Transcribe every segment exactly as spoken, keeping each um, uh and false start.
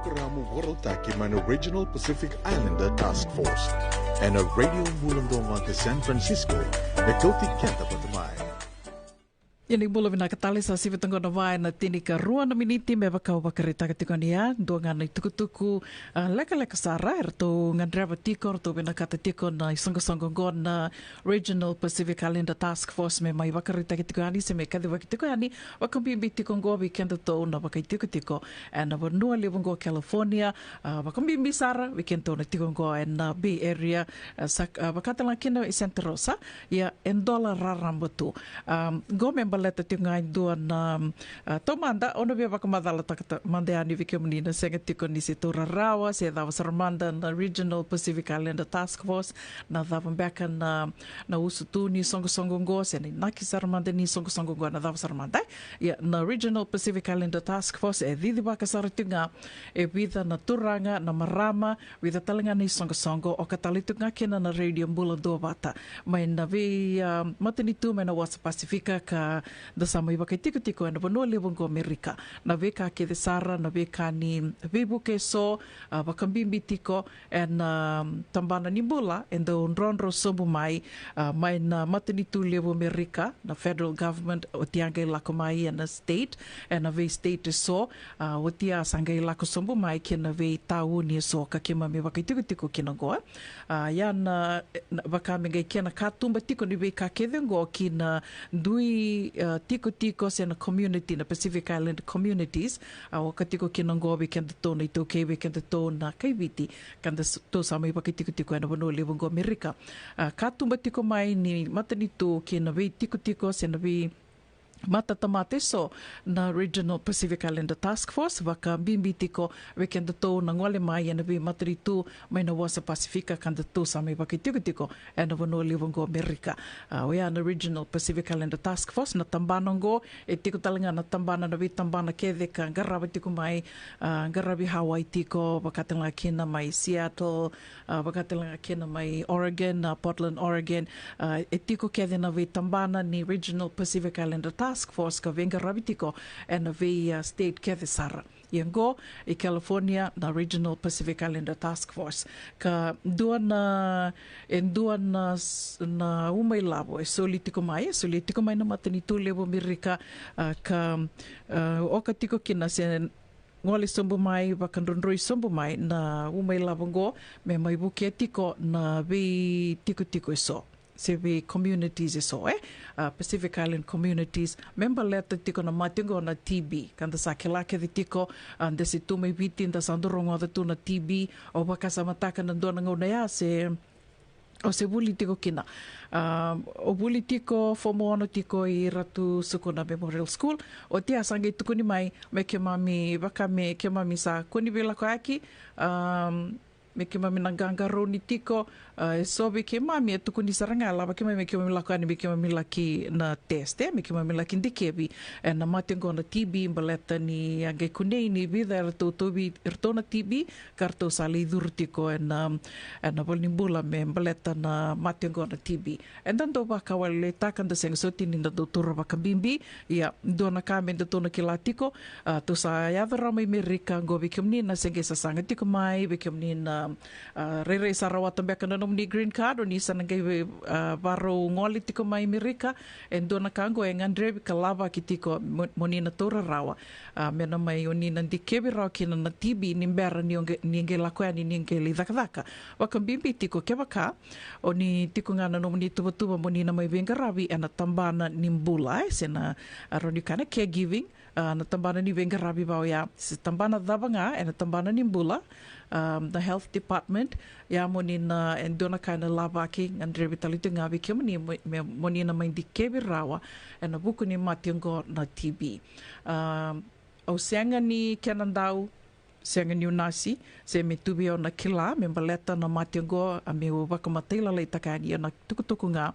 Turamu Vorotaki mai na Regional Pacific Islander Task Force. Ena Radio Bula Dua Vata San Francisco, e kauti keda vata mai. Ia ni bula vinaka tale, sa sivi toka na va ena tinikarua na miniti me vaka au vakaraitaka tiko ni a dua ga na itukutuku, a, lekaleka sara eratou gadreva tiko, ratou vinakata tiko na isoqosoqo oqo na Regional Pacific Islander Task Force me mai vakaraitaki tiko yani se me kacivaki tiko yani, vakabibi tiko oqo vei kedatou na vakaitikotiko ena vanua levu oqo California, a, vakabibi sara vei kedatou na tiko oqo ena Bay Area, a, sa, a, vaka tale ga kina i Santa Rosa, ia e dola raraba tu. A, oqo me baleta tiko ga e dua na, a, taumada, au na via vakamacalataka ta-, mada yani vei kemuni na sega tiko ni se taura rawa se cava sara mada na Regional Pacific Islander Task Force, na cava beka na, na usutu ni soqosoqo oqo, se na inaki sara mada ni soqosoqo oqo, na cava sara mada. Ia na Regional Pacific Islander Task Force e cicivaka sara tiko ga e vica na turaga, na marama, vica tale ga na isoqosoqo, oka tale tiko ga kina na Radio Bula Dua Vata mai na vei, a, matanitu mai na wasa Pasifika ka da sa mai vakaitikotiko ena vanua levu oqo Amerika. Na veika kece sara, na veika ni veivuke eso, a, vakabibi tiko ena, um, tabana ni bula e dau drodro sobu mai, a, mai na matanitu levu Amerika, na federal government, oti a qai lako mai ena state, ena vei state eso, a, oti a sa qai lako sobu mai kina vei tauni eso ka keimami vakaitikotiko kina oqo. A, ia na, na, vaka me qai kena katuba tiko ni veika kece oqo ki na dui, a, tikotiko se na community, na Pacific Island communities, a, oka tiko kina oqo vei kedatou na iTaukei, vei kedatou na kai Viti, ka da s-, tou sa mai vakaitikotiko ena vanua levu oqo Amerika. A, katuba tiko mai ni matanitu ki na veitikotiko se na vei matatamata eso na Regional Pacific Islander Task Force, vakabibi tiko vei kedatou na gole mai ena vei matanitu mai na wasa Pasifika ka datou sa mai vakaitikotiko ena vanua levu oqo Amerika. A, oya na Regional Pacific Islander Task Force, na tabana oqo e tiko tale ga na tabana, na veitabana kece ka qarava tiko mai, a, qaravi Hawaii tiko, vaka tale ga kina mai Seattle, a, vaka tale ga kina mai Oregon, a, Portland, Oregon, a, e tiko kece na veitabana ni Regional Pacific Islander Task Force ka veiqaravi tiko ena vei, a, state kece sara. Ia oqo i California na Regional Pacific Islander Task Force. Ka dua na, e dua na s-, na uma ilavo e soli tiko mai, e soli tiko mai na matanitu levu Amerika, a, ka, a, oka tiko kina se gole sobu mai, vakadrodroi sobu mai na uma ilavo oqo me mai vukea tiko na veitikotiko eso se vei communities eso, e, a, Pacific Island communities, me baleta tiko na mate oqo na T B. Ka da sa kila kece tiko, a, da se tu mai Viti da sa dau rogoca tu na T B. Au vakasamataka na dua na gauna ya se o se vuli tiko kina. A, o vuli tiko, fomu ono tiko i Ratu Sukuna Memorial School. Oti a sa qai tukuni mai me keimami, vaka me keimami sa kua ni veilakoyaki, a, me keimami na qaqarauni tiko, a, eso vei keimami e tukuni sara ga, lava keimami me keimami lako yani me keimami laki na test, e, me keimami laki dikevi ena mate oqo na T B, baleta ni a qai kunei ni vica eratou tauvi iratou na T B, ka ratou sa lai curu tiko ena, ena valenibula me baleta na mate oqo na T B. Eda dau vakawalewaleitaka, da sega soti ni da dau taura vakabibi. Ia, dua na ka me datou na kila tiko, a, tou sa yaco rawa mai Merika, oqo vei kemuni na se qai sasaga tiko mai, vei kemuni na, a, rairai sa rawata beka na nomuni green card, o ni sa na qai vei, a, varau gole tiko mai Merika, e dua na ka oqo e gadrevi ka lavaki tiko mo, mo ni na taura rawa. A, me na mai o ni na dikevi rawa kina na T B ni bera ni o qai, ni qai lako yani ni qai lai cakacaka. Vakabibi tiko kevaka o ni tiko ga na nomuni tuvatuva mo ni na mai veiqaravi ena tabana ni bula, e, se na, a, rawa ni kaya na caregiving, a, na tabana ni veiqaravi vaka oya, se tabana cava ga ena tabana ni bula, a, na health department, ia mo ni na, e dua na ka ena lavaki, gadrevi tale tiko ga vei kemuni mo, me, mo ni na mai dikevi rawa ena vuku ni mate oqo na T B. A, au sega ni kenadau, sega niu nasi, se me tu vei au na kila me baleta na mate oqo, a, meu vakamatai lalaitaka yani ena tukutuku ga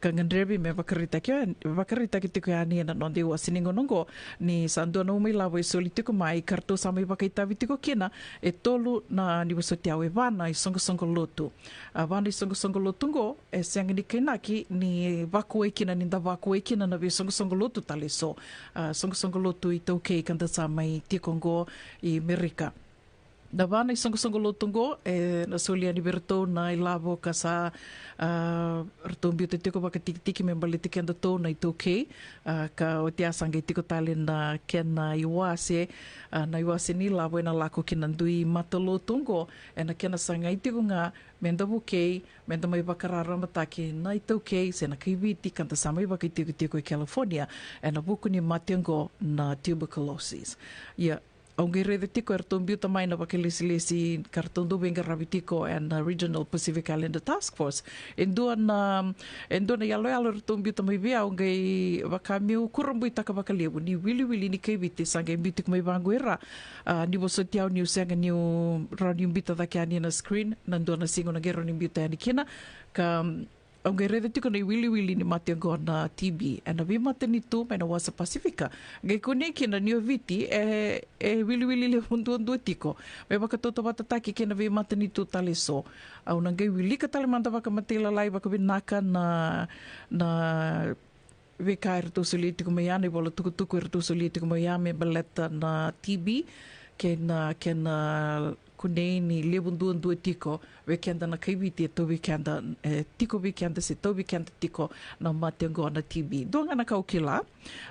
ka gadrevi me vakaraitaki, vakaraitaki tiko yani ena noda iwase ni gauna oqo, ni sa dua na uma ilavo e soli tiko mai ka ratou sa mai vakaitavi tiko kina e tolu na, ni vosoti au, e va na isoqosoqo lotu. A, va na isoqosoqo lotu oqo e sega ni kainaki ni vakuwai kina, ni da vakuwai kina na veisoqosoqo lotu tale eso. A, soqosoqo lotu iTaukei ka da sa mai tiko oqo i Merika. Na va na isoqosoqo lotu oqo, e, na soli yani vei iratou na ilavo ka sa, a, ratou biuta tiko vakatikitiki me baleti kedatou na iTaukei, a, ka oti a sa qai tiko tale na kena iwase, a, na iwase ni lavo ena lako ki na dui matalotu oqo, ena kena sagai tiko ga, meda vukei, meda mai vakararamataki na iTaukei, se na kaiviti, ka da sa mai vakaitikotiko e California, ena vuku ni mate oqo na tuberculosis. Ia, au qai raica tiko eratou biuta mai na vakailesilesi ka ratou dau veiqaravi tiko ena Regional Pacific Islander Task Force. E dua na, e dua na iyaloyalo eratou biuta mai vei au, au qai vaka meu kurabuitaka vakalevu ni wiliwili ni kaiviti sa qai biu tiko mai vaqo i ra. A, ni vosoti au niu sega niu rawa niu biuta cake yani na screen, na dua na siga au na qai rawa ni biuta yani kina. Ka, au qai raica tiko na iwiliwili ni mate oqo na T B ena veimatanitu mai na wasa Pasifika. Qai kunei kina ni o Viti e, e wiliwili levu duadua tiko. Me vakatautauvatataki kei na veimatanitu tale eso. Au na qai wilika tale mada vakamatailalai vakavinaka na, na veika eratou solia tiko mai ya, na ivola tukutuku eratou solia tiko mai ya me baleta na T B, kei na, kei na kunei ni levu duadua tiko vei keda na kaiviti e tauvi keda, e, tiko vei keda se tauvi keda tiko na mate oqo na T B. Dua ga na ka au kila,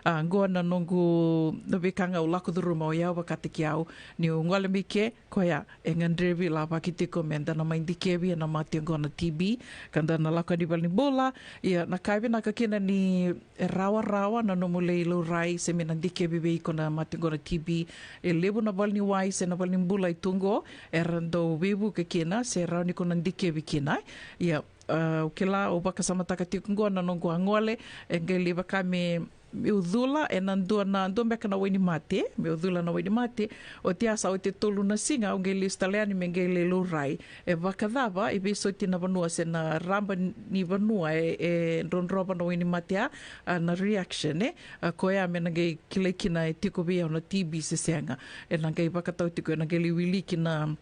a, oqo na noqu, na veika ga au lako curuma o yau vakataki au, niu gole mai ke, koya, e gadrevi lavaki tiko meda na mai dikevi ena mate oqo na T B, ka da na lako yani valenibula. Ia, na ka e vinaka kina ni e rawarawa na nomu lai laurai se me na dikevi vei iko na mate oqo na T B. E levu na valeniwai se na valenibula e tu oqo, era dau veivuke kina, se rawa ni ko na dikevi kina. Ia, a, au kila, au vakasamataka tiko oqo na noqu a gole, e qai lai vaka me, meu cula ena dua na, dua beka na wainimate, meu cula na wainimate, oti a sa oti e tolu na siga, au qai lesu tale yani me qai lai laurai. E vakacava, e veisoti na vanua se na raba ni vanua e, e drodrova na wainimate a, a, na reaction, e, a, koya me na qai kilai kina e tiko vei au na T B se sega. E na qai vakatau tiko, e na qai lai wiliki na,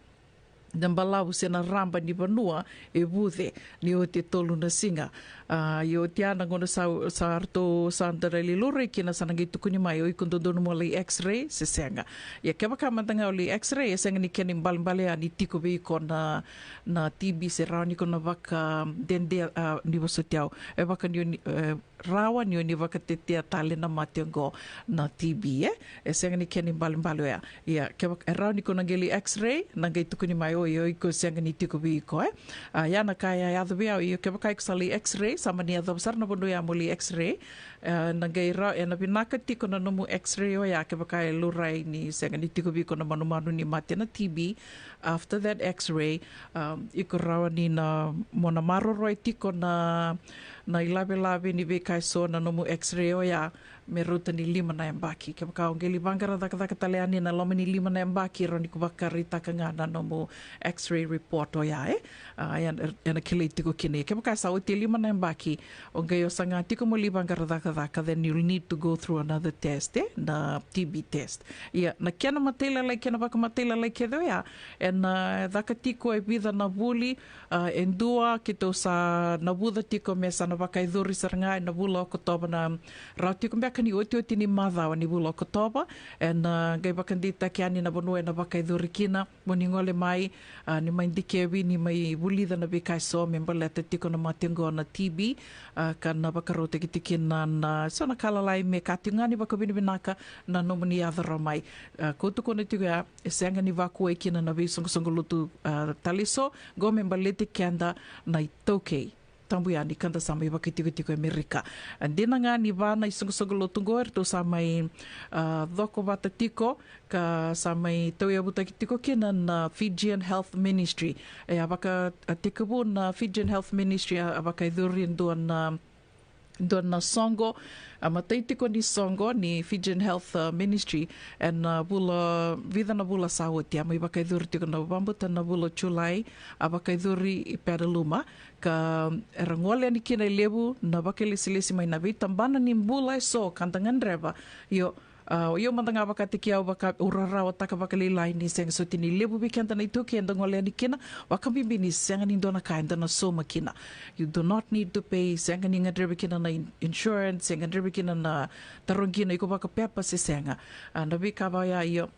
na balavu se na raba ni vanua e vuce ni oti e tolu na siga. A, ia oti a na gauna sa, sa ratou sa da lai laurai kina sa na qai tukuni mai o iko dodonu mo lai X-ray se sega. Ia kevaka mada ga o lai X-ray, e sega ni kena ibalebale ya ni tiko vei iko na, na T B se rawa ni ko na vakadede, a, ni vosoti au. E vaka ni o ni, e, rawa ni o ni vakatetea tale na mate oqo na T B, e? E sega ni kena ibalebale oya. Ia, kevaka e rawa ni ko na qai lai X-ray, na qai tukuni mai o iko, iko sega ni tiko vei iko, e? A, ia na ka e yaco vei au, io kevaka iko sa lai X-ray, sa mani yacova sara na vanua ya mo lai X-ray, e, na qai rawa, e na vinaka tiko na nomu X-ray oya, kevaka e laurai ni sega ni tiko vei iko na manumanu ni mate na T B, after that X-ray, um, iko rawa ni na mo na maroroya tiko na, na ilavelave ni veika eso na nomu X-ray oya me rauta ni lima na yabaki. Kevaka o qai lai vaqara cakacaka tale yani na loma ni lima na yabaki, rawa ni ko vakaraitaka ga na nomu X-ray report oya, e? A, e na, e na kilai tiko kina. Kevaka sa oti e lima na yabaki, o qai o saga tiko mo lai vaqara cakacaka, then you'll need to go through another test, e? Na T B test. Ia, na kena matailalai, kena vakamatailalai kece oya, e na caka tiko e vica na vuli, a, e dua keitou sa navuca tiko me sa na vakayacori sara ga e na vula o Okotova, na rawa tiko beka ni otioti ni macawa ni vula o Okotova, e na qai vakadeitaki yani na vanua e na vakayacori kina, mo ni gole mai, a, ni mai dikevi, ni mai vulica na veika eso me baleta tiko na mate oqo na T B, a, ka na vakarautaki tiko kina na, na so na ka lalai me ka tiko ga ni vakavinavinaka na nomuni yaco rawa mai. A, kau tukuna tiko ya, e sega ni vakuai kina na veisoqosoqo lotu, a, tale eso, qo me baleti keda na iTaukei. Tabu yani ka da sa mai vakaitikotiko e Amerika. A, dina ga ni va na isoqosoqo lotu qo, eratou sa mai, a, coko vata tiko, ka sa mai tauyavutaki tiko kina na Fijian Health Ministry. E a vaka, a, tekivu na Fijian Health Ministry, a, a vakayacori e dua na, dua na soqo, a, matai tiko ni soqo ni Fijian Health, a, Ministry, e na vula, vica na vula sa oti, a mai vakayacori tiko na vabauta na vula o Julai, a vakayacori i Petaluma, ka era gole yani kina e levu na vakailesilesi mai na veitabana ni bula eso ka da gadreva. Io, a, io mada ga vakataki au, vaka, au rarawataka vakalailai ni sega soti ni levu vei keda na iTaukei eda gole yani kina, vakabibi ni sega ni dua na ka eda na sauma kina. You do not need to pay, sega ni gadrevi kina na in-, insurance, sega ni gadrevi kina na tarogi kina iko vakapepa se sega. A, na veika vaya, io,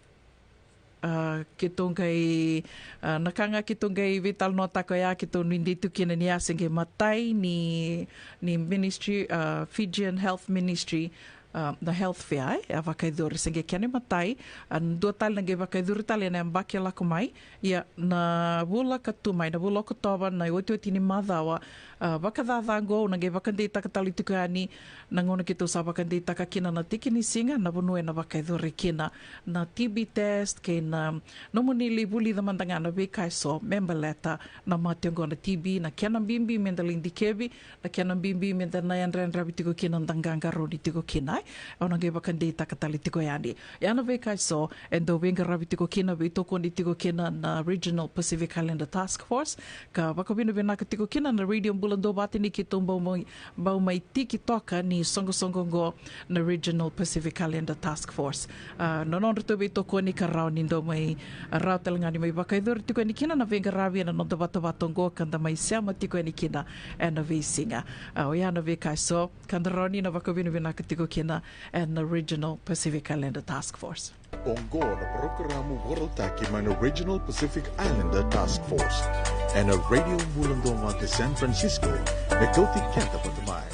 A, keitou qai, a, na ka ga keitou qai veitalanoataka oya, keitou nuidei tu kina ni a se qai matai ni, ni ministry, a, Fijian Health Ministry, a, na health fair, e, a vakayacori, se qai kena imatai. A, dua tale na qai vakayacori tale ena yabaki e lako mai. Ia, na vula ka tu mai, na vula Okotova, na iotioti ni macawa, a, vakacaca oqo, au na qai vakadeitaka tale tiko yani, na gauna keitou sa vakadeitaka kina na tiki ni siga, na vanua ena vakayacori kina na T B test, kei na nomuni lai vulica mada ga na veika eso me baleta na mate oqo na T B, na kena bibi meda lai dikevi, na kena bibi meda na yadrayadravi tiko kina, da qaqarauni tiko kina, e. Au na qai vakadeitaka tale tiko yani. Ia na veika eso e dau veiqaravi tiko kina, veitokoni tiko kina na Regional Pacific Islander Task Force, ka vakavinavinaka tiko kina na Radio Bula Duavata ni keitou bau mai, bau mai tiki toka ni soqosoqo oqo na Regional Pacific Islander Task Force. A, na nodratou veitokoni ka rawa ni dau mai, a, rawa tale ga ni mai vakayacori tiko yani kina na veiqaravi ena noda vatavata oqo ka da mai sema tiko yani kina ena veisiga. A, oya na veika eso ka da rawa ni na vakavinavinaka tiko kina ena Regional Pacific Islander Task Force. Oqo na parokaramu vakarautaki mai na Regional Pacific Islander Task Force ena Radio Bula Duavata San Francisco, me kauti keda vata mai.